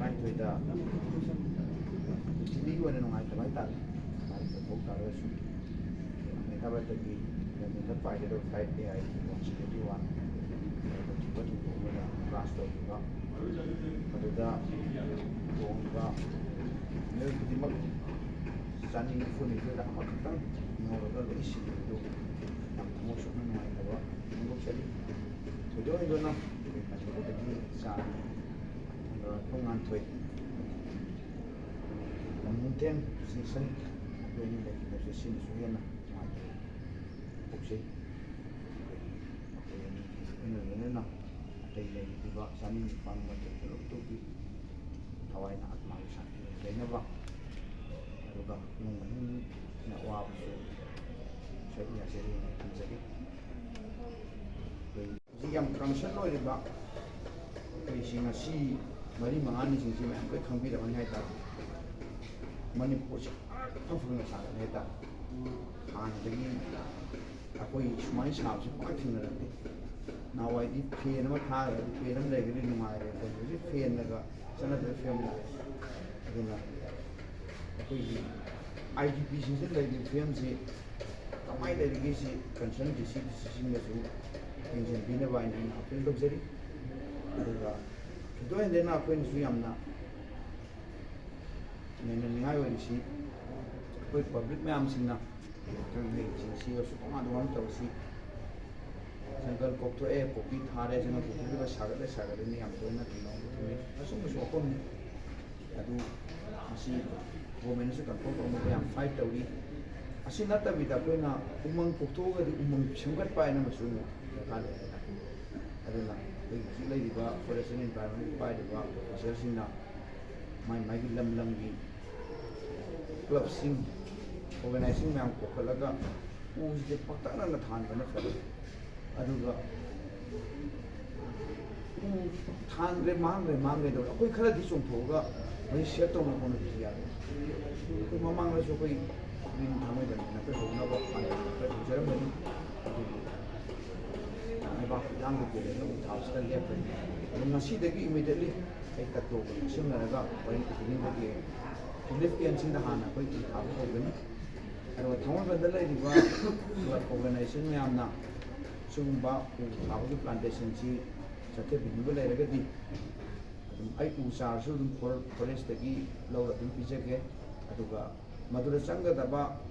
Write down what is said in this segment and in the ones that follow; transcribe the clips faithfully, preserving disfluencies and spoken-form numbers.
ꯇꯔꯥꯅꯤꯊꯣꯏꯗ ꯄ꯭ꯔꯤꯊꯤꯕꯤꯒꯤ ꯑꯣꯏꯅ ꯅꯨꯡꯉꯥꯏꯇꯕ ꯍꯥꯏꯇꯥꯔꯦ, ꯅꯨꯡꯉꯥꯏꯇꯕ ꯊꯣꯛ ꯇꯥꯔꯒꯁꯨ ꯑꯃꯦꯔꯤꯀꯥ ꯄꯥꯏꯒꯗꯕ flight A I want seventy one ꯊꯤꯕ ꯊꯤꯕ ꯑꯃꯗ ꯀ꯭ꯂꯥꯁ ꯇꯧꯈꯤꯕ, ꯑꯗꯨꯗ ꯇꯣꯡꯉꯤꯕ ꯃꯤꯑꯣꯏ ꯈꯨꯗꯤꯡꯃꯛ ꯆꯅꯤ ꯅꯤꯐꯨ ꯅꯤꯊꯣꯏꯗ ꯑꯃꯈꯛꯇꯪ ꯉꯧꯔꯒ ꯂꯣꯏ ꯁꯤꯈꯤꯕꯗꯨ ꯌꯥꯝ ꯊꯃꯣꯏ ꯁꯣꯛꯅ ꯅꯨꯡꯉꯥꯏꯇꯕ ꯐꯣꯡꯗꯣꯛꯆꯔꯤ꯫ ꯊꯣꯏꯗꯣꯛ ꯍꯦꯟꯗꯣꯛꯅ ꯑꯩꯈꯣꯏ ꯃꯅꯤꯄꯨꯔꯗꯒꯤ ꯏꯆꯥ ꯑꯅꯤ, ꯄꯨꯡꯉꯥꯟꯊꯣꯏ, ꯂꯝꯃꯨꯡꯊꯦꯝ ꯖꯦꯛꯁꯟ, ꯃꯈꯣꯏ ꯑꯅꯤ ꯂꯩꯈꯤꯗꯕꯁꯦ ꯁꯤꯅꯁꯨ ꯍꯦꯟꯅ ꯅꯨꯡꯉꯥꯏꯇꯕ ꯄꯣꯛꯆꯩ꯫ ꯃꯈꯣꯏ ꯑꯅꯤꯒꯤ ꯑꯣꯏꯅ ꯂꯣꯏꯅꯅ ꯑꯇꯩ ꯂꯩꯔꯤꯕ ꯆꯥꯃꯤꯟ ꯅꯤꯄꯥꯟ ꯃꯇꯦꯛ ꯄꯨꯂꯞꯇꯨꯒꯤ ꯊꯋꯥꯏꯅ ꯑꯥꯠꯃꯥꯒꯤ ꯁꯥꯟꯇꯤ ꯂꯩꯅꯕ, ꯑꯗꯨꯒ ꯏꯃꯨꯡ ꯃꯅꯨꯡꯅ ꯑꯋꯥꯕꯁꯨ ꯁꯔꯨꯛ ꯌꯥꯖꯔꯤꯅ ꯊꯝꯖꯒꯦ꯫ ꯑꯩꯈꯣꯏ ꯍꯧꯖꯤꯛ ꯌꯥꯝ ꯀꯟꯁꯔꯟ ꯑꯣꯏꯔꯤꯕ ꯑꯩꯈꯣꯏꯁꯤ ꯉꯁꯤ ꯃꯔꯤ ꯃꯉꯥꯅꯤꯁꯤꯡꯁꯤ ꯃꯌꯥꯝ ꯂꯣꯏ ꯈꯪꯕꯤꯔꯝꯃꯅꯤ ꯍꯥꯏꯇꯥꯔꯦ꯫ ꯃꯅꯤꯄꯨꯔꯁꯤ ꯄꯥꯛ ꯐꯪꯅ ꯁꯥꯒꯠꯂꯦ ꯍꯥꯏꯇꯥꯔꯦ꯫ ꯍꯥꯟꯅꯗꯒꯤ ꯑꯩꯈꯣꯏ ꯁꯨꯃꯥꯏꯅ ꯁꯥꯕꯁꯤ ꯄꯥꯛ ꯊꯦꯡꯅꯔꯛꯇꯦ꯫ ꯅꯍꯥꯟꯋꯥꯏꯗꯤ ꯐꯦꯟ ꯑꯃ ꯊꯥꯈ꯭ꯔꯗꯤ ꯐꯦꯟ ꯑꯃ ꯂꯩꯈ꯭ꯔꯗꯤ ꯅꯨꯡꯉꯥꯏꯔꯦ, ꯑꯩꯈꯣꯏ ꯍꯧꯖꯤꯛ ꯐꯦꯟꯅꯒ ꯆꯠꯅꯗꯕ ꯐꯤꯕꯝ ꯂꯥꯛꯑꯦ꯫ ꯑꯗꯨꯅ ꯑꯩꯈꯣꯏꯒꯤ ꯑꯥꯏ ꯗꯤ ꯄꯤꯁꯤꯡꯁꯤꯗ ꯂꯩꯔꯤꯕ ꯐꯤꯕꯝꯁꯤ ꯀꯃꯥꯏꯅ ꯂꯩꯔꯤꯒꯦ ꯁꯤ ꯀꯟꯁꯔꯟ ꯗꯤ ꯁꯤ ꯗꯤ ꯁꯤꯁꯤꯡꯅꯁꯨ ꯌꯦꯡꯁꯤꯟꯕꯤꯅꯕ ꯍꯥꯏꯅ ꯑꯩꯅ ꯑꯄꯤꯜ ꯇꯧꯖꯔꯤ꯫ ꯑꯗꯨꯒ ꯊꯣꯏꯗꯣꯛ ꯍꯦꯟꯗꯣꯛꯅ ꯑꯩꯈꯣꯏꯅꯁꯨ ꯌꯥꯝꯅ ꯅꯩꯅꯅꯤꯡꯉꯥꯏ ꯑꯣꯏꯔꯤꯁꯤ ꯑꯩꯈꯣꯏ ꯄꯕ꯭ꯂꯤꯛ ꯃꯌꯥꯝꯁꯤꯡꯅ ꯈꯪꯍꯩꯁꯤꯡꯁꯤ ꯑꯁꯨꯛ ꯇꯣꯉꯥꯟ ꯇꯣꯉꯥꯟꯕ ꯇꯧꯔꯤꯁꯤ ꯖꯪꯒꯜ ꯀꯣꯛꯊꯣꯛꯑꯦ, ꯄꯣꯄꯤ ꯊꯥꯔꯦ, ꯖꯪꯒꯜ ꯀꯣꯛꯊꯣꯛꯈꯤꯕ ꯁꯥꯒꯠꯂꯦ, ꯁꯥꯒꯠꯂꯦꯅ ꯌꯥꯝ ꯇꯣꯏꯅ ꯊꯦꯡꯅꯕ ꯊꯦꯡꯅꯩ꯫ ꯑꯁꯨꯝꯕꯁꯨ ꯋꯥꯐꯝꯅꯤ꯫ ꯑꯗꯨ ꯃꯁꯤ ꯒꯣꯔꯃꯦꯟꯅꯁꯨ ꯀꯟꯇ꯭ꯔꯣꯜ ꯇꯧꯅꯕ ꯌꯥꯝ ꯐꯥꯏꯠ ꯇꯧꯔꯤ꯫ ꯑꯁꯤ ꯅꯠꯇꯕꯤꯗ ꯑꯩꯈꯣꯏꯅ ꯎꯃꯪ ꯀꯣꯛꯊꯣꯛꯑꯒꯗꯤ ꯎꯃꯪ ꯁꯦꯝꯒꯠꯄ ꯍꯥꯏꯅ ꯑꯃꯁꯨ ꯑꯃꯨꯛ ꯗꯔꯀꯥꯔ ꯂꯩ ꯍꯥꯏꯇꯥꯔꯦ꯫ ꯑꯗꯨꯅ ꯑꯩꯈꯣꯏꯒꯤ ꯍꯧꯖꯤꯛ ꯂꯩꯔꯤꯕ ꯐꯣꯔꯦꯁ ꯑꯦꯟ ꯏꯟꯚꯥꯏꯔꯣꯟꯃꯦꯟ ꯄꯥꯏꯔꯤꯕ ꯑꯣꯐꯤꯁꯔꯁꯤꯡꯅ ꯃꯥꯏ ꯃꯥꯏꯒꯤ ꯂꯝ ꯂꯝꯒꯤ ꯀ꯭ꯂꯕꯁꯤꯡ, ꯑꯣꯔꯒꯅꯥꯏꯖꯦꯁꯟ ꯃꯌꯥꯝ ꯀꯧꯈꯠꯂꯒ ꯎꯁꯤꯗꯤ ꯄꯥꯛꯇꯛꯅꯅ ꯊꯥꯍꯟꯕꯅ ꯐꯔꯦ꯫ ꯑꯗꯨꯒ ꯎ ꯊꯥꯟꯈ꯭ꯔꯦ, ꯃꯥꯡꯈ꯭ꯔꯦ, ꯃꯥꯡꯈ꯭ꯔꯦ ꯇꯧꯔꯦ꯫ ꯑꯩꯈꯣꯏ ꯈꯔꯗꯤ ꯆꯣꯡꯊꯣꯛꯑꯒ ꯃꯁꯤ ꯁꯦꯞ ꯇꯧꯅꯕ ꯍꯣꯠꯅꯕꯁꯨ ꯌꯥꯔꯦ꯫ ꯑꯩꯈꯣꯏ ꯃꯃꯥꯡꯗꯁꯨ ꯑꯩꯈꯣꯏ ꯒ꯭ꯔꯤꯟ ꯊꯥꯡꯃꯩꯕꯟꯗꯅ ꯑꯩꯈꯣꯏ ꯍꯧꯅꯕ ꯄꯥꯟꯗꯝ ꯈꯔ ꯇꯧꯖꯔꯝꯕꯅꯤ꯫ ꯑꯗꯨꯕꯨ ꯂꯩꯕꯥꯛ ꯏꯔꯥꯡꯒꯤ ꯄꯦꯔꯦꯟꯅ ꯎ ꯊꯥꯕꯁꯤꯗ ꯂꯦꯞꯈ꯭ꯔꯦ꯫ ꯑꯗꯨ ꯉꯁꯤꯗꯒꯤ ꯏꯃꯤꯗꯦꯠꯂꯤ ꯑꯩ ꯇꯛꯇꯣꯛꯄ ꯈꯨꯠꯁꯝꯅꯔꯒ ꯍꯣꯔꯦꯟ ꯏꯚꯤꯅꯤꯡꯗꯒꯤ ꯔꯤꯂꯤꯐ ꯀꯦꯝꯁꯤꯡꯗ ꯍꯥꯟꯅ ꯑꯩꯈꯣꯏ ꯎ ꯊꯥꯕ ꯍꯧꯒꯅꯤ꯫ ꯑꯗꯨꯒ ꯊꯥꯡꯃꯩꯕꯟꯗ ꯂꯩꯔꯤꯕ ꯀ꯭ꯂꯕ ꯑꯣꯔꯒꯅꯥꯏꯖꯦꯁꯟ ꯃꯌꯥꯝꯅ ꯁꯤꯒꯨꯝꯕ ꯎ ꯊꯥꯕꯒꯤ ꯄ꯭ꯂꯥꯟꯇꯦꯁꯟꯁꯤ ꯆꯠꯊꯕꯤꯅꯤꯡꯕ ꯂꯩꯔꯒꯗꯤ ꯑꯗꯨꯝ ꯑꯩ ꯎ ꯆꯥꯔꯁꯨ ꯑꯗꯨꯝ ꯐꯣꯔꯦꯁꯇꯒꯤ ꯂꯧꯔ ꯑꯗꯨꯝ ꯄꯤꯖꯒꯦ꯫ ꯑꯗꯨꯒ ꯃꯗꯨꯗ ꯆꯪꯒꯗꯕ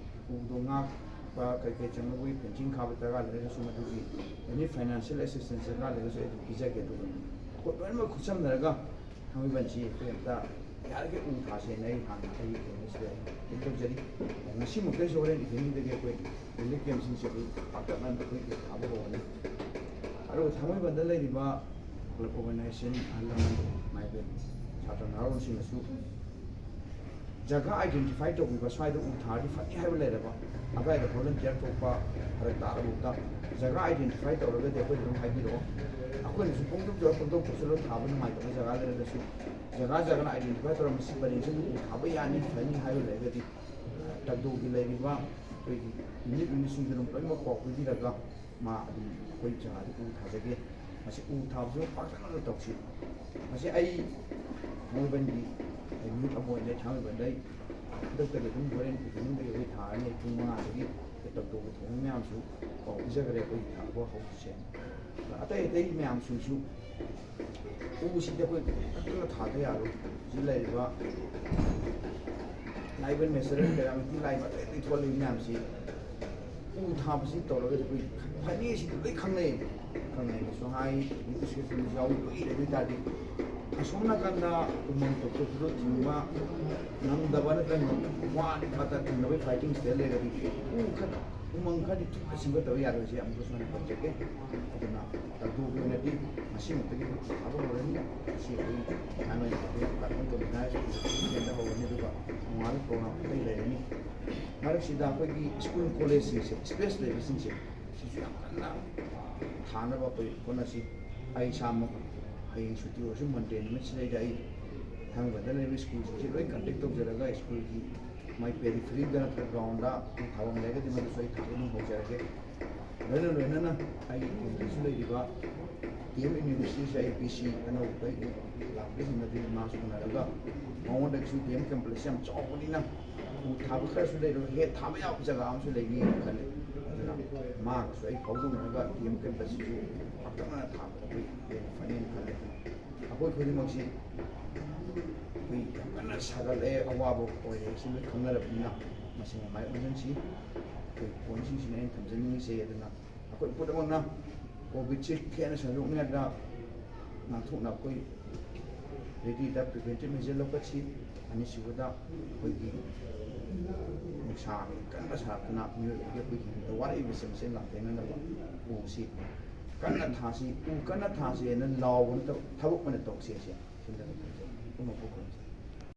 ꯎꯗꯣ ꯉꯥꯛꯄ ꯀꯩ ꯀꯩ ꯆꯪꯕꯒꯤ ꯐꯦꯟꯁꯤꯡ ꯈꯥꯕ ꯗꯔꯀꯥꯔ ꯂꯩꯔꯒꯁꯨ ꯃꯗꯨꯒꯤ ꯑꯦꯅꯤ ꯐꯥꯏꯅꯥꯟꯁꯤꯌꯦꯜ ꯑꯦꯁꯤꯁꯇꯦꯟꯁ ꯗꯔꯀꯥꯔ ꯂꯩꯔꯒꯁꯨ ꯑꯩ ꯑꯗꯨꯝ ꯄꯤꯖꯒꯦ꯫ ꯑꯗꯨꯒ ꯑꯩꯈꯣꯏ ꯂꯣꯏꯅꯃꯛ ꯈꯨꯠꯁꯝꯅꯔꯒ ꯊꯥꯡꯃꯩꯕꯟꯁꯤ ꯑꯩꯈꯣꯏ ꯑꯝꯇ ꯌꯥꯔꯤꯈꯩ ꯎ ꯊꯥꯁꯦꯅ ꯑꯩ ꯍꯥꯟꯅ ꯑꯩꯒꯤ ꯀꯩꯅꯣꯁꯤꯗ ꯑꯩ ꯑꯗꯨꯝ ꯇꯧꯖꯔꯤ꯫ ꯉꯁꯤꯃꯛꯇꯩꯁꯨ ꯍꯣꯔꯦꯟ ꯏꯚꯤꯅꯤꯡꯗꯒꯤ ꯑꯩꯈꯣꯏ ꯔꯤꯂꯤꯐ ꯀꯦꯝꯁꯤꯡꯁꯦ ꯑꯩꯈꯣꯏ ꯄꯥꯛꯇꯛꯅꯅ ꯑꯩꯈꯣꯏ ꯎ ꯊꯥꯕ ꯍꯧꯔꯅꯤ꯫ ꯑꯗꯨꯒ ꯊꯥꯡꯃꯩꯕꯟꯗ ꯂꯩꯔꯤꯕ ꯀ꯭ꯂꯕ ꯑꯣꯔꯒꯅꯥꯏꯖꯦꯁꯟ, ꯑꯍꯜ ꯂꯃꯟ, ꯏꯃꯥ ꯏꯕꯦꯟ, ꯁꯥꯇ꯭ꯔ ꯅꯍꯥꯔꯣꯜꯁꯤꯡꯅꯁꯨ ꯖꯒꯥ ꯑꯥꯏꯗꯦꯟꯇꯤꯐꯥꯏ ꯇꯧꯕꯤꯕ, ꯁ꯭ꯋꯥꯏꯗ ꯎ ꯊꯥꯔꯗꯤ ꯐꯅꯤ ꯍꯥꯏꯕ ꯂꯩꯔꯕ, ꯑꯗꯨꯋꯥꯏꯗ ꯚꯣꯂꯟꯇꯤꯌꯔ ꯊꯣꯛꯄ ꯐꯔꯛ ꯇꯥꯔꯕ ꯖꯒꯥ ꯑꯥꯏꯗꯦꯟꯇꯤꯐꯥꯏ ꯇꯧꯔꯒꯗꯤ ꯑꯩꯈꯣꯏꯗ ꯑꯗꯨꯝ ꯍꯥꯏꯕꯤꯔꯛꯑꯣ꯫ ꯑꯩꯈꯣꯏꯅꯁꯨ ꯄꯪꯇꯧ ꯇꯧꯔ ꯄꯪꯇꯧ ꯇꯧꯁꯜꯂ ꯊꯥꯕ ꯅꯨꯡꯉꯥꯏꯇꯕ ꯖꯒꯥ ꯂꯩꯔꯒꯁꯨ ꯖꯒꯥ ꯖꯒꯥꯅ ꯑꯥꯏꯗꯦꯟꯇꯤꯐꯥꯏ ꯇꯧꯔ ꯃꯁꯤ ꯄꯔꯦꯡꯁꯤꯗ ꯎ ꯊꯥꯕ ꯌꯥꯅꯤ, ꯐꯅꯤ ꯍꯥꯏꯕ ꯂꯩꯔꯒꯗꯤ ꯇꯛꯗꯣꯒꯤ ꯂꯩꯔꯤꯕ ꯑꯩꯈꯣꯏꯒꯤ ꯌꯨꯅꯤꯠ ꯌꯨꯅꯤꯠꯁꯤꯡꯗꯨ ꯑꯗꯨꯝ ꯂꯣꯏꯅꯃꯛ ꯄꯥꯎ ꯄꯤꯕꯤꯔꯒ ꯃꯥ ꯑꯗꯨꯝ ꯑꯩꯈꯣꯏ ꯖꯒꯥꯗ ꯎ ꯊꯥꯖꯒꯦ꯫ ꯃꯁꯤ ꯎ ꯊꯥꯕꯁꯨ ꯄꯥꯛꯇꯛꯅꯅ ꯇꯧꯁꯤ꯫ ꯃꯁꯤ ꯑꯩ ꯊꯥꯡꯃꯩꯕꯟꯒꯤ ꯃꯤꯍꯨꯠ ꯑꯃ ꯑꯣꯏꯅ ꯊꯥꯡꯃꯩꯕꯟꯗ ꯑꯩ ꯈꯨꯗꯛꯇꯒꯤ ꯑꯗꯨꯝ ꯍꯣꯔꯦꯟ ꯏꯚꯤꯅꯤꯡꯗꯒꯤ ꯑꯩꯈꯣꯏ ꯊꯥꯔꯅꯤ꯫ ꯄꯨꯡ ꯃꯉꯥꯗꯒꯤ ꯇꯛꯗꯣꯒꯤ ꯊꯧꯔꯝ ꯃꯌꯥꯝꯁꯨ ꯄꯥꯎ ꯄꯤꯖꯈ꯭ꯔꯦ꯫ ꯑꯩꯈꯣꯏ ꯊꯥꯕ ꯍꯧꯁꯦ꯫ ꯑꯇꯩ ꯑꯇꯩ ꯃꯌꯥꯝꯁꯤꯡꯁꯨ ꯎꯁꯤꯗꯤ ꯑꯩꯈꯣꯏ ꯈꯛꯇꯅ ꯊꯥꯗ ꯌꯥꯔꯣꯏ꯫ ꯍꯧꯖꯤꯛ ꯂꯩꯔꯤꯕ ꯂꯥꯏꯕ ꯅꯦꯆꯔꯦꯜ ꯀꯦꯂꯥꯃꯤꯇꯤ ꯂꯥꯏꯕ ꯑꯇꯩ ꯑꯇꯩ ꯊꯣꯛꯍꯜꯂꯤꯕ ꯃꯌꯥꯝꯁꯤ ꯎ ꯊꯥꯕꯁꯤ ꯇꯧꯔꯒꯗꯤ ꯑꯩꯈꯣꯏ ꯐꯅꯤ ꯁꯤꯗꯤ ꯂꯣꯏ ꯈꯪꯅꯩ꯫ ꯈꯪꯅꯩꯅꯁꯨ ꯍꯥꯏ, ꯅ꯭ꯌꯨꯁꯄꯦꯄꯔꯗꯁꯨ ꯌꯥꯎꯏ, ꯂꯣꯏ ꯏꯔꯦ꯫ ꯑꯗꯨ ꯑꯣꯏ ꯇꯥꯔꯗꯤ ꯑꯁꯣꯝ ꯅꯥꯀꯟꯗ ꯎꯃꯪ ꯇꯧꯊꯣꯛꯄꯗꯣ ꯊꯤꯡꯕ ꯉꯝꯗꯕ ꯅꯠꯇ꯭ꯔꯒ ꯋꯥꯠꯄꯗ ꯊꯤꯡꯅꯕꯒꯤ ꯐꯥꯏꯇꯤꯡ ꯁꯤꯗ ꯂꯩꯔꯒꯗꯤ ꯎ ꯈꯔ, ꯎꯃꯪ ꯈꯔꯗꯤ ꯊꯨꯅ ꯁꯦꯝꯒꯠꯇꯕ ꯌꯥꯔꯣꯏꯁꯦ ꯑꯃꯨꯛꯀꯁꯨ ꯍꯟꯅ ꯊꯝꯖꯒꯦ꯫ ꯑꯗꯨꯅ ꯇꯛꯗꯣꯒꯤ ꯑꯣꯏꯅꯗꯤ ꯉꯁꯤꯃꯛꯇꯒꯤ ꯑꯩꯈꯣꯏ ꯊꯥꯕ ꯍꯧꯔꯅꯤ꯫ ꯉꯁꯤ ꯑꯩꯈꯣꯏ ꯅꯍꯥꯟꯋꯥꯏ ꯑꯩꯈꯣꯏ ꯄ꯭ꯂꯥꯇꯐꯣꯝ ꯇꯧꯃꯤꯟꯅꯔ ꯁ꯭ꯀꯨꯜꯗ ꯍꯧꯔꯅꯤ, ꯑꯗꯨꯒ ꯅꯣꯡꯉꯥꯜꯂ ꯄ꯭ꯔꯣꯒ꯭ꯔꯥꯝ ꯑꯇꯩ ꯂꯩꯔꯅꯤ꯫ ꯃꯔꯛꯁꯤꯗ ꯑꯩꯈꯣꯏꯒꯤ ꯁ꯭ꯀꯨꯜ ꯀꯣꯂꯦꯖꯁꯤꯡꯁꯦ, ꯁ꯭ꯄꯦꯁ ꯂꯩꯕꯁꯤꯡꯁꯦ, ꯁꯤꯁꯨ ꯌꯥꯝ ꯀꯟꯅ ꯊꯥꯅꯕ ꯑꯩꯈꯣꯏ ꯍꯣꯠꯅꯁꯤ꯫ ꯑꯩ ꯏꯁꯥꯃꯛ ꯍꯌꯦꯡ ꯁꯨꯇꯤ ꯑꯣꯏꯔꯁꯨ ꯃꯟꯗꯦ ꯅꯨꯃꯤꯠꯁꯤꯗꯩꯗ ꯑꯩ ꯊꯥꯡꯃꯩꯕꯟꯗ ꯂꯩꯔꯤꯕ ꯁ꯭ꯀꯨꯜꯁꯤꯡꯁꯦ ꯂꯣꯏ ꯀꯟꯇꯦꯛ ꯇꯧꯖꯔꯒ ꯁ꯭ꯀꯨꯜꯒꯤ ꯃꯥꯏ ꯄꯦꯔꯤꯐꯦꯔꯤꯗ ꯅꯠꯇ꯭ꯔꯒ ꯒ꯭ꯔꯥꯎꯟꯗ ꯊꯥꯐꯝ ꯂꯩꯔꯒꯗꯤ ꯃꯗꯨꯁꯨ ꯑꯩ ꯊꯥꯕ ꯑꯗꯨꯝ ꯍꯧꯖꯔꯒꯦ꯫ ꯂꯣꯏꯅ ꯂꯣꯏꯅꯅ ꯑꯩꯒꯤ ꯀꯦꯟꯗ꯭ꯔꯁꯨ ꯂꯩꯔꯤꯕ ꯗꯤ ꯑꯦꯝ ꯌꯨꯅꯤꯚꯔꯁꯤꯇꯤꯁꯦ ꯑꯩ ꯄꯤ ꯁꯤ ꯑꯅꯧꯕ ꯂꯥꯛꯄꯁꯤꯡ ꯑꯗꯨ ꯃꯥꯁꯨ ꯎꯅꯔꯒ ꯃꯉꯣꯟꯗꯒꯤꯁꯨ ꯗꯤ ꯑꯦꯝ ꯀꯦꯝꯄꯁꯁꯤ ꯌꯥꯝ ꯆꯥꯎꯕꯅꯤꯅ ꯎ ꯊꯥꯕ ꯈꯔꯁꯨ ꯂꯩꯔꯣꯏ, ꯍꯦ ꯊꯥꯕ ꯌꯥꯕ ꯖꯒꯥ ꯑꯃꯁꯨ ꯂꯩꯅꯤꯅ ꯈꯜꯂꯤ꯫ ꯑꯗꯨꯅ ꯃꯥꯒꯁꯨ ꯑꯩ ꯐꯥꯎꯗꯣꯛꯅꯔꯒ ꯗꯤ ꯑꯦꯝ ꯀꯦꯝꯄꯁꯁꯤꯁꯨ ꯄꯥꯛꯇꯛꯅꯅ ꯊꯥꯕꯗ ꯑꯩꯈꯣꯏ ꯍꯦꯟꯅ ꯐꯅꯦꯅ ꯈꯜꯂꯤ꯫ ꯑꯗꯨꯅ ꯑꯩꯈꯣꯏ ꯈꯨꯗꯤꯡꯃꯛꯁꯤ ꯑꯩꯈꯣꯏ ꯌꯥꯝ ꯀꯟꯅ ꯁꯥꯒꯠꯂꯛꯑꯦ, ꯑꯋꯥꯕ ꯑꯣꯏꯔꯦ, ꯁꯤ ꯂꯣꯏ ꯈꯪꯅꯔꯕꯅꯤꯅ ꯃꯁꯤꯃ ꯃꯥꯏ ꯑꯣꯟꯁꯤꯟꯁꯤ꯫ ꯑꯩꯈꯣꯏ ꯄꯣꯏꯟꯁꯤꯡꯁꯤꯅ ꯑꯩꯅ ꯊꯝꯖꯅꯤꯡꯉꯤꯁꯦ꯫ ꯑꯗꯨꯅ ꯑꯩꯈꯣꯏ ꯄꯨꯝꯅꯃꯛꯅ ꯀꯣꯚꯤꯗꯁꯤ ꯍꯦꯟꯅ ꯁꯟꯗꯣꯛꯅꯤꯡꯉꯥꯏꯗ ꯉꯥꯛꯊꯣꯛꯅ ꯑꯩꯈꯣꯏ ꯔꯦꯗꯤꯗ ꯄ꯭ꯔꯤꯚꯦꯟꯇꯤꯞ ꯃꯦꯖꯔ ꯂꯧꯈꯠꯁꯤ꯫ ꯑꯅꯤꯁꯨꯕꯗ ꯑꯩꯈꯣꯏꯒꯤ ꯅꯨꯡꯁꯥ ꯀꯟꯅ ꯁꯥꯔꯛꯇꯨꯅ ꯃꯤꯑꯣꯏꯕꯒꯤ ꯑꯩꯈꯣꯏꯒꯤ ꯋꯥꯔꯛꯏꯕꯁꯤꯡꯁꯦ ꯂꯥꯟꯊꯦꯡꯅꯅꯕ ꯎꯁꯤ ꯀꯟꯅ ꯊꯥꯁꯤ꯫ ꯎ ꯀꯟꯅ ꯊꯥꯁꯤ ꯍꯥꯏꯅ ꯂꯥꯎꯕ ꯅꯠꯇꯕ ꯊꯕꯛ ꯑꯣꯏꯅ ꯇꯧꯁꯤ ꯍꯥꯏꯁꯦ꯫ ꯁꯤꯗ ꯂꯩ꯫